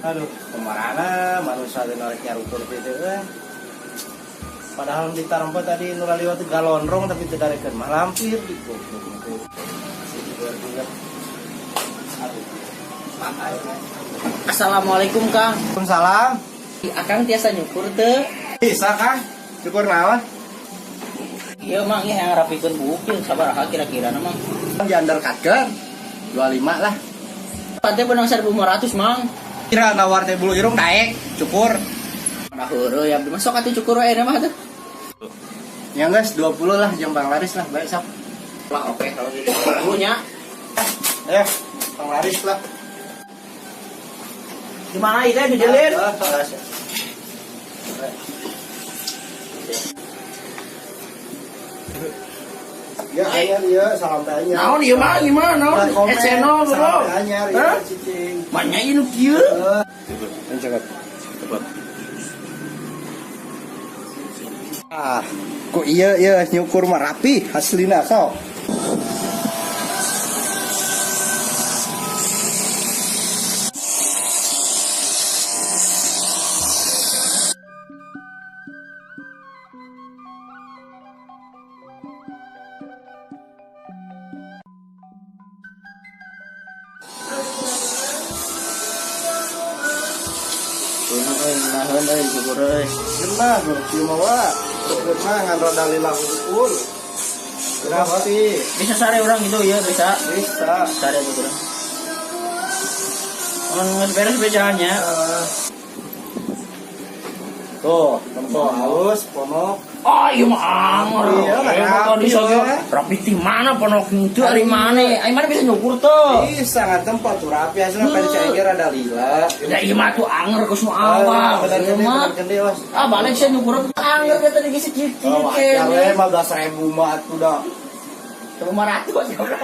Aduh, kemarana manusia teh norek nyarukur gitu eh. Padahal di tarempa tadi nu laliwat teh galonrong tapi teu darekeun mah lampir di goblok teh. Aduh. Assalamualaikum Kang. Waalaikumsalam. Akang tiasa nyukur teu? Bisa Kang? Cukur naon? Iya mang ieu yang rapikeun buuk sabaraha kira-kira na mang. Di undercutkeun 25 lah. Teh benang 1500 mang. Kira nawar teh bulu irung daek, cukur. Dah heureuy ya masuk atuh cukur we mah tuh. Ya guys, 20 lah jam panglaris lah, baik sok. Lah oke kalau gitu. Dulu nya. Panglaris lah. Di mana itu di Jelin? Ya anyar ya, salam teh anyar. Naon ieu mah gimana naon? Eceno bro. Salam teh anyar ya, cicing. Manya ieu nu kieu. Cepat. Cepat. Ah, kok iya iya nyukur mah rapi hasilna sok. Nahan euy syukur euy. Genah kieu mah wa. Deket mah ngan rada lila hungkul. Rapi. Bisa sare urang gitu ya bisa. Bisa. Sare tuh urang. Mun geus beres bejaannya. Tuh, tempo halus, ponok. Oh iya mah anger. Iya, rapi, rapi di mana ponok itu ari mana? Ari mana bisa nyukur tuh? Bisa ngan tempo tuh rapi hasilnya pada cair rada lila. Ya iya mah tuh anger ke semua awal. Bener Iya mah. Ah balik saya nyukur anger kata di sedikit Oh, wajar we 15.000 mah atuh dah. 500 goblok.